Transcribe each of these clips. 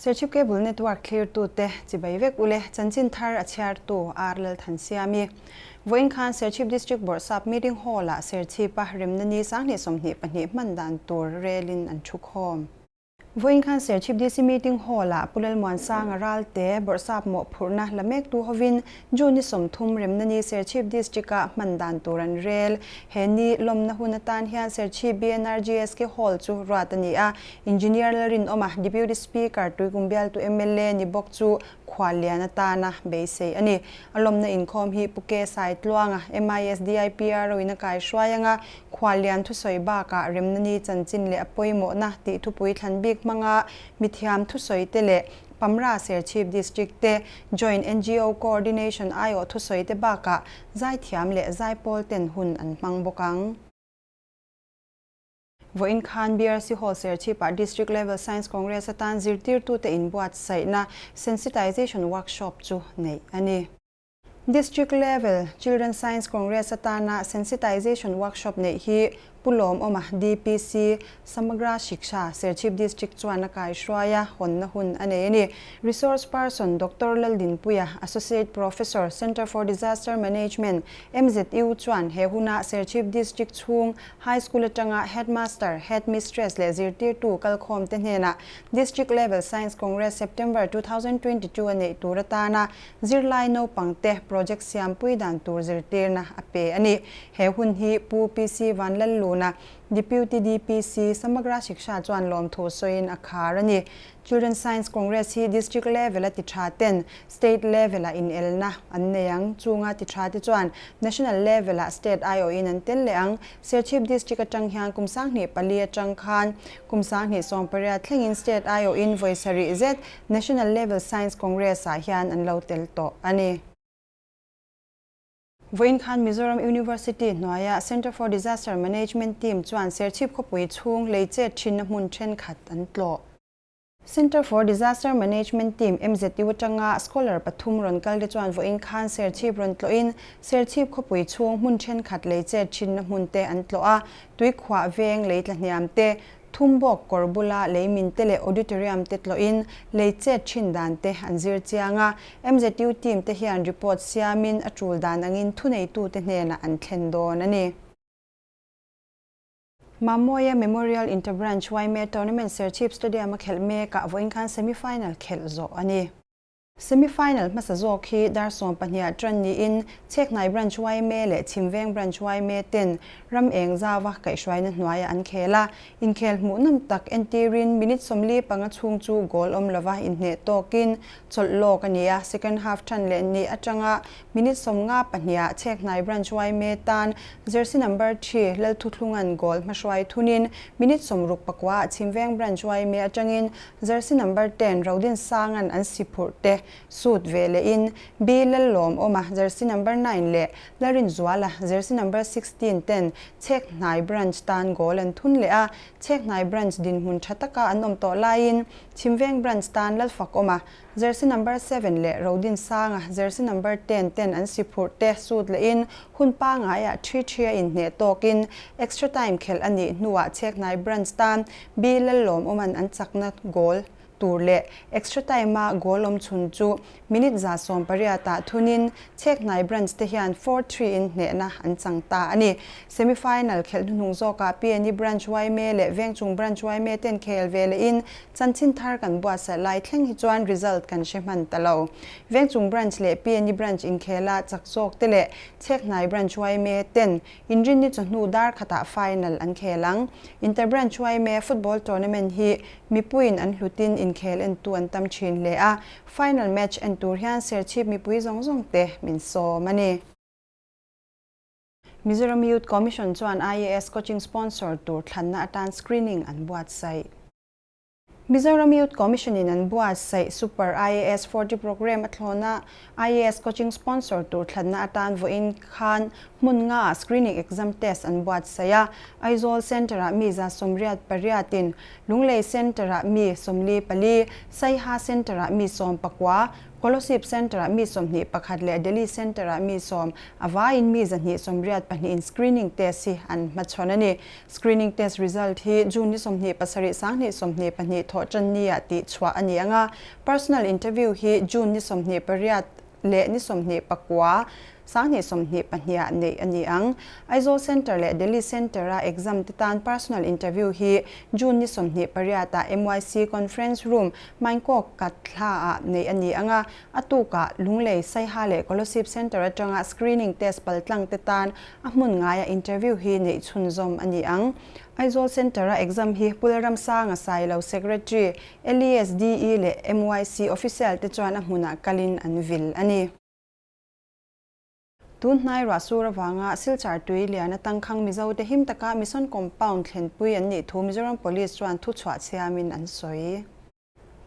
Serchhip Cable Network thlirtute chibai vek ule chanchin thar a chhiartu R Lalthansiami. Vawiin khan Serchhip District Bawrhsap Meeting Hall-ah Serchhipa remna ni 2022 hman dan tur relin an thu khawm. Vawiin khan Serchhip DC Meeting Hall-ah Pu Lalmuansanga Ralte Bawrhsap mawhphurhna la mektu hovin June ni 30 remna ni Serchhip District-a hman dan tur an rel. He ni lawmna hun atan hian Serchhip BNRGSK Hall chu ruat a ni a, Engineer Lalrinawma, Deputy Speaker Tuikum bialtu mla ni bawk chu khuallian atana beisei a ni. A lawmna inkhawm hi Pu K Saitluanga, MISDIPRO in a kaihruai anga khuallian thusawi bakah remna ni chanchin leh a pawimawhna tih thupui thlan bik hmanga mithiam thusawi te leh Pamra Serchhip District te Joint ngo Coordination aiawh thusawi te bakah zaithiam leh zaipawl ten hun an hmang bawk ang. Vawiin khan BRC Hall Serchhipah District Level Science Congress atan zirtirtute inbuatsaihna Sensitization Workshop chu neih a ni. District Level Children Science Congress atana Sensitization Workshop neih hi Pu Lawmawma, DPC, Samagra Shiksha, Serchhip District chuan a kaihruai a, hawnna hun a nei a ni. Resource Person Doctor Laldinpuia, Associate Professor, Centre for Disaster Management, MZU chuan he huna Serchhip District chhung High School atanga Headmaster, Headmistress leh zirtirtu kalkhawmte hnenah District Level Science Congress September 2022 a neih tur atana zirlai naupangte project siampui dan tur zirtirna a pe a ni. He hun hi Pu PC Vanlalluna, Deputy DPC, Samagra Shiksha chuan lawmthu sawiin a khar a ni. Children Science Congress hi District level a ti tha ten State level ah inelna an nei ang. Chunga ti tha te chuan National level ah State aiawhin an tel leh ang. Serchhip District atang hian kum 24 atang khan kum 28 thlengin State aiawhin vawi sarih zet National level Science Congress ah hian an lo tel tawh a ni. Vawiin khan Mizoram University hnuaia Centre for Disaster Management team chuan Serchhip khawpui chhung lei chet thinna hmun thenkhat an tlawh. Centre for Disaster Management team MZU atanga scholar pathum rawn kal te chuan vawiin khan Serchhip rawn tlawhin Serchhip khawpui chhung hmun thenkhat lei chet thinna hmun te an tlawh a, tuikhuah veng lei tla hniam te, Thumbawk kawr bula lei min te leh auditorium te tlawhin lei chet thin dan te an zir chiang a, MZU team te hian report siamin a tul dan angin thuneitute hnenah an thlen dawn a ni. Mamawia Memorial Interbranch yma Tournament Serchhip Stadium a khelh mekah vawiin khan semi-final khelh zawh a ni. Semi-final hmasa zawk hi dar 12 ah tan niin Chhekhnai Branch yma leh Chhimveng Branch yma ten ram eng zauva kaihhruaina hnuaiah an khel a. Inkhel hmuhnawm tak entirin minute 45 chhung chu goal awm lova inhneh tawkin chawlh lawk a ni a. Second half tan leh ni atanga minute 52 ah Chhekhnai Branch yma tan jersey number 3 Lalthuthlunga'n goal hmahruai thunin minute 69 ah Chhimveng Branch yma atangin Jersey number 10 Rodin Sanga'n an si phurh te suit ve lehin B Lallawm awma jersey number 9 leh Larinzuala jersey number 16 ten Chhekhnai Branch tan goal an thun leh a, Chhekhnai Branch dinhmun tha taka an awm tawh laiin Chhimveng Branch tan Lalfak awma jersey number 7 leh Rodin Sanga jersey number 10 ten an si phurh te suit lehin hun pangaiah thi thi a inhneh tawkin extra time khelh a nih hnuah Chhekhnai Branch tan B Lallawm awman an chakna goal tur leh extra time a goal awm chhun chu minute 180 ah thunin Chhekhnai Branch te hian 4-3 in hnehna an chang ta a ni. Semi-final khelh hnuhnung zawkah PNE Branch yma leh Vengchung Branch yma ten khel ve lehin chanchin thar kan buatsaih lai thleng hi chuan result kan hre hman ta lo. Vengchung Branch leh PNE Branch inkhela chak zawk te leh Chhekhnai Branch yma ten Inrinni chawhnu dar khatah final an khel ang. Interbranch yma football tournament hi mipuiin an hlutin inkhel entu an tam thin hle a, final match en tur hian Serchhip mipui zawng zawng te min sawm a ni. Mizoram Youth Commission chuan IAS coaching sponsor tur thlanna atan screening an buatsaih. Mizoram Youth Commission in an buatsaih Super IAS 40 Programme a thlawna IAS coaching sponsor tur thlanna atan vawiin khan hmun nga ah screening exam test an buatsaih a. Aizawl Centre ah mi 188 in, Lunglei Centre ah mi 44, Saiha Centre ah mi 19, Kolasib Centre-ah mi 21 leh Delhi Centre-ah mi 10, a vaiin mi 182 in screening test hi an hmachhawn a ni. Screening test result hi June ni 27 2022 thawh tan nia tih chhuah a ni ang a, personal interview hi June ni 28 leh ni 29 2022 ah neih a ni ang. Aizawl Centre leh Delhi Centre-a exam te tan personal interview hi June ni 28 ah MYC Conference Room, Mainkawk Katthla ah neih a ni ang a, a tukah Lunglei, Saiha leh Kolosib Centre atanga screening test paltlang te tan a hmun ngaia interview hi neih chhunzawm a ni ang. Aizawl Centre-a exam hi Pu Lalramsanga Sailo Secretary, LESDE leh MYC official te chuan a hmunah kalin an vil a ni. Tun hnai ruah sur avanga Silchar tui lian atangkhang Mizo te him taka Mission Compound thlenpui an nih thu Mizoram Police chuan thuchhuah chhiamin an sawi.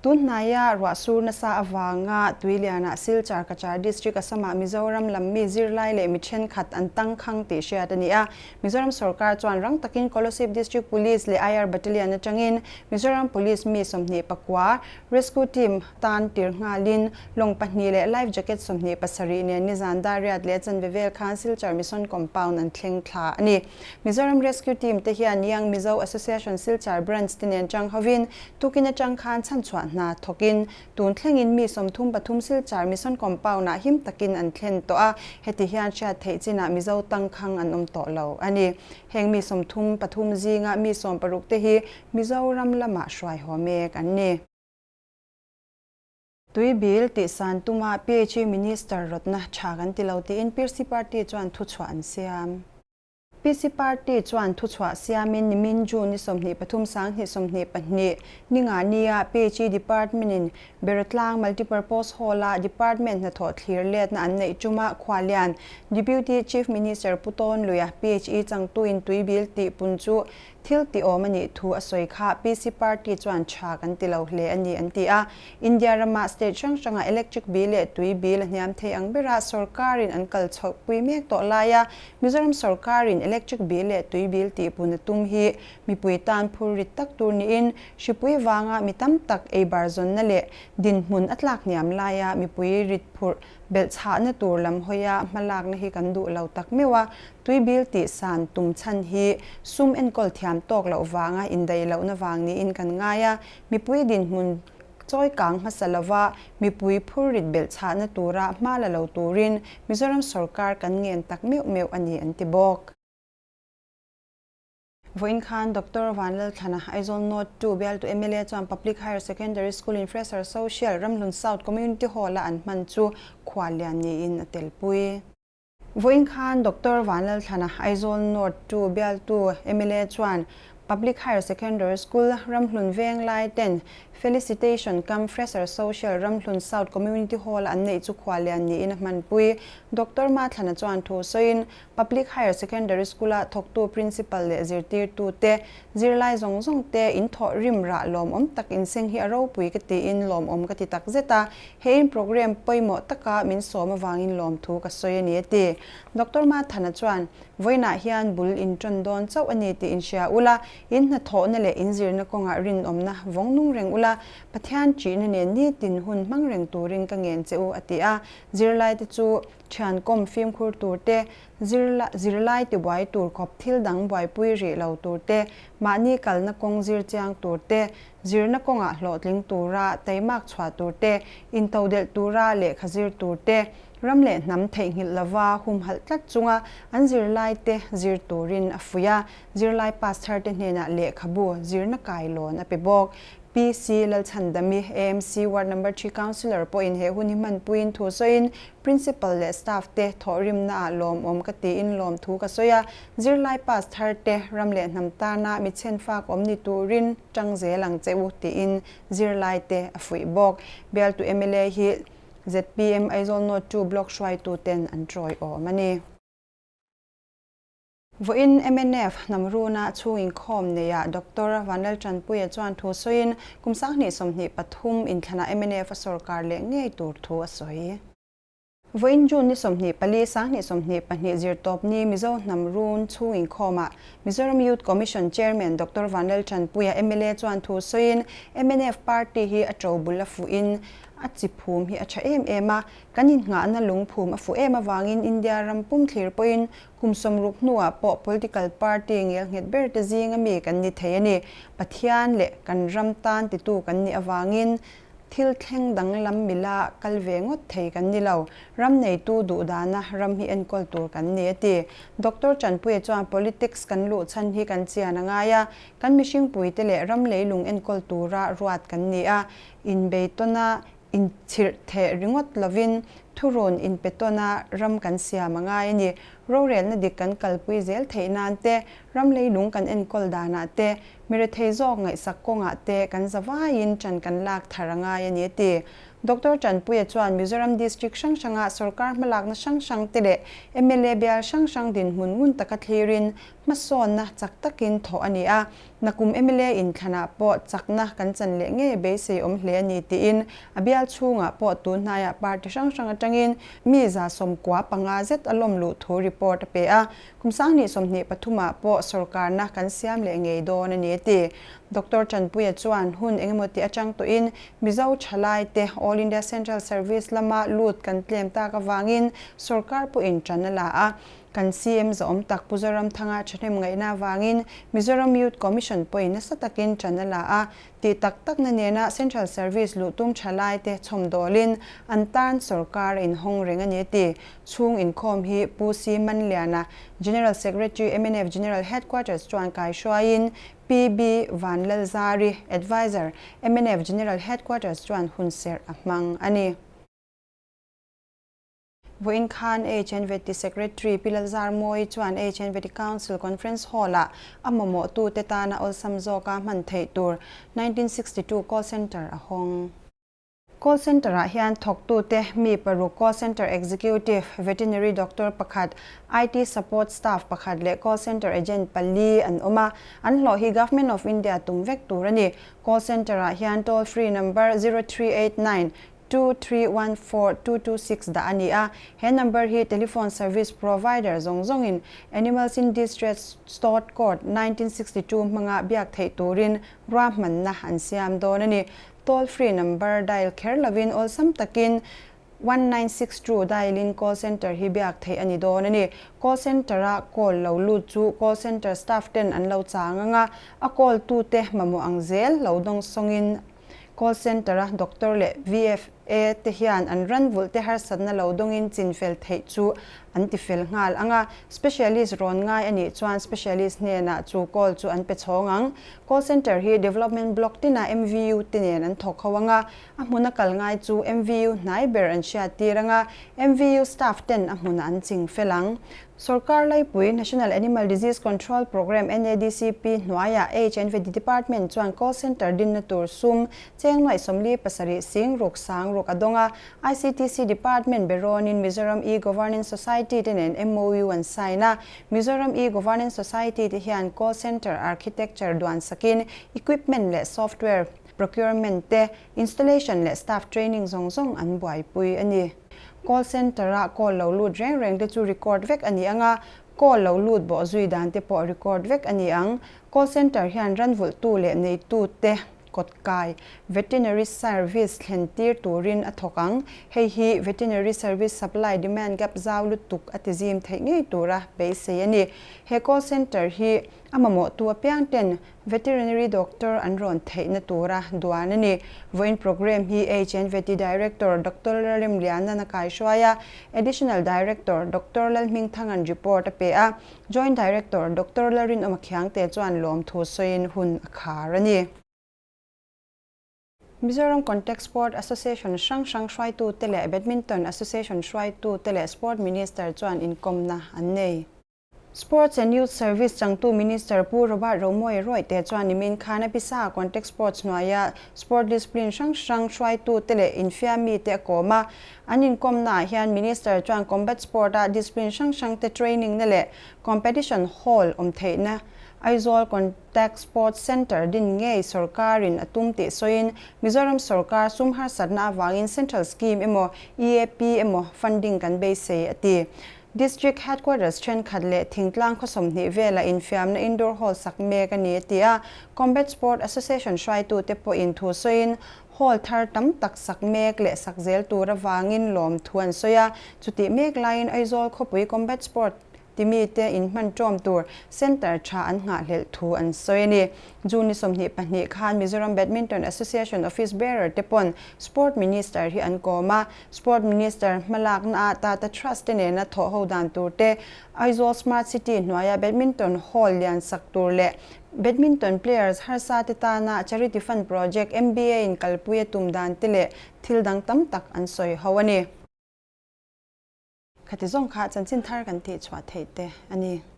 Tun hnaia ruah sur nasa avanga tui lianah Silchar Cachar District Assam-ah Mizoram lam mi zirlai leh mi thenkhat an tangkhang tih hriat a ni a. Mizoram sorkar chuan rang takin Kolasib District Police leh IR Battalion atangin Mizoram Police mi 29 Rescue Team tan tir nghalin lawng pahnih leh life jacket 27 nen nizan dar riat leh chanve vel khan Silchar Mission Compound an thleng thla a ni. Mizoram Rescue Team te hian Young Mizo Association Silchar Branch te nen chang hovin tukin atang khan chhanchhuah hna thawkin tun thlengin mi 33 Silchar Mission Compound ah him takin an thlen tawh a, heti hian hriat theih chinah Mizo tangkhang an awm tawh lo a ni. Heng mi 33 zinga mi 60 te hi Mizoram lamah hruai haw mek an ni. Tui bil tih san tuma PHE Minister rawtna tha kan ti lo tiin Pirsi Party chuan thuchhuah an siam. PC Party chuan thuchhuah siamin nimin June ni 23 2022 ni nga nia PHE Department-in Beratlang Multipurpose Hall-a Department hnathawh thlir letna an neih ṭuma Khualian Deputy Chief Minister Pu Tawn Luia PHE changtuin tui bil tih pun chu Thil ti awm a nih thu a sawi kha PC Party chuan tha kan ti lo hle a ni an ti a. India rama state hrang hranga electric bill leh tui bill a hniam thei ang bera sorkarin an kal chhoh pui mek tawh laia Mizoram sorkarin electric bill leh tui bill tihpun a tum hi mipui tan phur rit tak tur niin hripui vanga mi tam tak eibar zawnna leh dinhmun a tlak hniam laia mipui rit phurh belhchhahna tur lam hawia hmalakna hi kan duh lo tak meuh a. Tui bil tih san tum chhan hi sum enkawl thiam tawk loh vanga indaih lohna vang niin kan ngai a, mipui dinhmun chawi kang hmasa lova mipui phur rit belh chhahna tura hma la lo turin Mizoram sorkar kan ngen tak meuh meuh a ni an ti bawk. Vawiin khan Doctor Vanlalthlana, Aizawl North 2 bialtu mla chuan Public Higher Secondary School in Fresher Social, Ramhlun South Community Hall-a an hman chu khuallian niin a telpui. Vawiin khan Doctor Vanlalthlana, Aizawl North 2 bialtu mla chuan Public Higher Secondary School, Ramhlun Venglai ten Felicitation cum Fresher Social Ramhlun South Community Hall-a an neih chu khuallian niin a hmanpui. Doctor Mathlana chuan thu sawiin Public Higher Secondary School-a thawktu Principal leh zirtirtute, zirlai zawng zawng te in thawh rim rah lawmawm tak inseng hi a ropui ka tiin lawmawm ka ti tak zet a, he in programme pawimawh taka min sawm avangin lawmthu ka sawi a ni a ti. Doctor Mathana chuan, Vawiinah hian bul in ṭawn dawn chauh a ni tih in hria ula, in hnathawhna leh in zirna kawngah rinawmna vawng nung reng ula, Pathian ṭihna nen nitin hun hmang reng turin ka ngen che u a ti a, zirlaite chu Thian kawm fimkhur tur te, zirlai tibuai tur khawp thil dang buaipui rih lo tur te, mahni kalna kawng zir chiang tur te, zirna kawngah hlawhtling tura taimak chhuah tur te, intodelh tura lehkha zir tur te, ram leh hnam theihnghilh lova humhalh tlat chunga an zirlai te zir turin a fuih a, zirlai pass thar te hnenah lehkhabu zirna kailawn a pe bawk. PC Lalchhandami, AMC Ward Number 3 Councillor pawhin he hun hi hmanpuiin thu sawiin Principal leh staff te thawhrimna ah lawmawm ka tiin lawmthu ka sawi a, zirlai pass thar te ram leh hnam tana mi chhenfak awm ni turin tang zel ang che u tiin zirlai te a fuih bawk. Bialtu mla hi zpm Aizawl North 2 Block hruaitu ten an tawiawm a ni. Vawiin mnf hnam runa chhung inkhawm neiah Doctor Vanlaltanpuia chuan thu sawiin kum 2023 inthlanah mnf a sorkar leh ngei tur thu a sawi. Vawiin June ni 24, 2022 zirtawpni Mizo hnam run chhung inkhawmah Mizoram Youth Commission Chairman Doctor Vanlalthanpuia mla chuan thu sawiin mnf party hi a to bul a fuhin a chi phum hi a tha em em a, kan innghahna lungphum a fuh em avangin India ram pum thlir pawhin kum 60 hnuah pawh political party ngelnghet ber te zinga mi kan ni thei a ni. Pathian leh kan ram tan titu kan nih avangin Thil thleng danglam mila kal ve ngawt thei kan ni lo. Ram neitu duh dana ram hi enkawl tur kan ni, a ti. Doctor Chanpuia chuan politics kan luh chhan hi kan chian a ngai a, kan mihringpuite leh ram leilung enkawl tura ruat kan ni a, inbeitawna inchhirh theh ringawt lovin thurun inpetawna ram kan siam a ngai a ni. Rorelna dik kan kalpui zel theih nan te, ram leilung kan enkawl danah te, Mi rethei zawk ngaihsak kawngah te kan zavaiin ṭan kan lak thar a ngai a ni a ti. Doctor Ṭanpuia chuan Mizoram District hrang hranga sawrkar hmalakna hrang hrang te leh mla bial hrang hrang dinhmun ngun taka thlirin hmasawnna chak takin thawh a ni a, nakum mla inthlanah pawh chakna kan chan leh ngei beisei awm hle a ni tiin a bial chhungah pawh tun hnaiah party hrang hrang atangin mi 95 zet a lawm luh thu report a pe a. Kum 2023 ah pawh sawrkarna kan siam leh ngei dawn a ni a ti. Doctor Chanpuia chuan hun engemaw tih atang tawhin Mizo thalaite All India Central Service lama lut kan tlem tak avangin sawrkar pawhin tan a la a. Kan CM zawhawm tak Pu Zoramthanga thahnem ngaihna avangin Mizoram Youth Commission pawhin nasa takin tan a la a. Tih tak takna nena Central Service luh tum thalaite chhawmdawlin an tan sawrkar a inhawng reng a ni a ti. Chhung inkhawm hi Pu C. Manliana, General Secretary, mnf General Headquarters chuan kaihruaiin PB Vanlalzari, Adviser, mnf General Headquarters chuan hunserh a hmang a ni. Vawiin khan HNVT Secretary Pi Lalzarmawi chuan HNVT Council Conference Hall-ah a mamawhtute tana awlsam zawka hman theih tur 1962 Call Centre a hawng. Call Centre-ah hian thawktute mi paruk Call Centre Executive, Veterinary Doctor pakhat, IT Support Staff pakhat leh Call Centre Agent pali an awm a. An hlawh hi Government of India tum vek tur a ni. Call Centre-ah hian Toll Free Number 0389 2314 226 dah a ni a. He number hi telephone service provider zawng zawngin Animals in Distress Stored Code 1962 hmanga biak theih turin ruahmanna an siam dawn a ni. Toll free number dial kher lovin awlsam takin 1962 dial in call centre hi biak theih a ni dawn a ni. Call centre a call lo lut chu call centre staff ten an lo chang ang a, a call tute mamawh ang zel lo dawngsawngin call centre a doctor leh VFA te hian an ran vulh te harsatna lo dawngin chinfel theih chu an ti fel nghal ang a, specialist rawn ngai a nih chuan specialist hnenah chu call chu an pe chhawng ang. Call centre hi Development Block tinah MVU te nen an thawk ho ang a, a hmuna kal ngai chu MVU hnai ber an hriat tir ang a, MVU staff ten a hmunah an ching fel ang. Sorkar laipui National Animal Disease Control Programme, NADCP, hnuaiah HNVD Department chuan call centre dinna tur sum cheng nuaih 47 sing ruk sang ruk a dawng a, ICTC Department berawnin Mizoram E-Governance Society te nen MOU an sign a, Mizoram E-Governance Society te hian call centre architecture duan sakin equipment leh software procurement te, installation leh staff training zawng zawng an buaipui a ni. Call centre-a call lo lut reng reng te chu record vek a ni ang a, call lo lut bawh zui dan te pawh record vek a ni ang. Call centre hian ranvulhtu leh neitute kawtkai, veterinary service thlen tir turin a thawk ang. Hei hi veterinary service supply demand gap zau lutuk a ti zim theih ngei tura beisei a ni. He call centre hi a mamawhtu apiang ten veterinary doctor an rawn theihna tura duan a ni. Vawiin programme hi HNVT Director Doctor Lalremliana'n a kaihruai a, Additional Director Doctor Lalhmingthanga'n report a pe a, Joint Director Doctor Lalrinawma Khiangte chuan lawmthu sawiin hun a khar a ni. Mizoram Contact Sport Association hrang hrang hruaitute leh Badminton Association hruaitute leh Sport Minister chuan inkawmna an nei. Sports and Youth Service changtu Minister Pu Robert Romawia Rawihte chuan nimin khan a pisa Contact Sports hnuaia sport discipline hrang hrang hruaitute leh infiamite a kawm a. An inkawmnaah hian Minister chuan Combat Sport-a discipline hrang hrangte training-na leh competition hall awm theihna Aizawl Contact Sports Centre din ngei sawrkarin a tum tih sawiin Mizoram sawrkar sum harsatna avangin Central Scheme emaw EAP emaw funding kan beisei a ti. District Headquarters thenkhat leh thingtlang khaw 20 vela infiamna indoor hall sak mek a ni a ti a, Combat Sport Association hruaitute pawhin thu sawiin hall thar tam tak sak mek leh sak zel tur avangin lawm thu an sawi a, chutih mek laiin Aizawl khawpui Combat Sport Timite inhman ṭawm tur centre ṭha an nghahhlelh thu an sawi a ni. June ni 22 khan Mizoram Badminton Association office bearer te pawn Sport Minister hi an kawm a, Sport Minister hmalakna ah Tata Trust te nena thawh ho dan tur te, Aizawl Smart City hnuaia Badminton Hall lian sak tur leh Badminton players harsa te tana Charity Fund Project MBA in kalpui a tum dan te leh thil dang tam tak an sawi ho a ni. Khati zawng kha chanchin thar kan tihchhuah theih te a ni.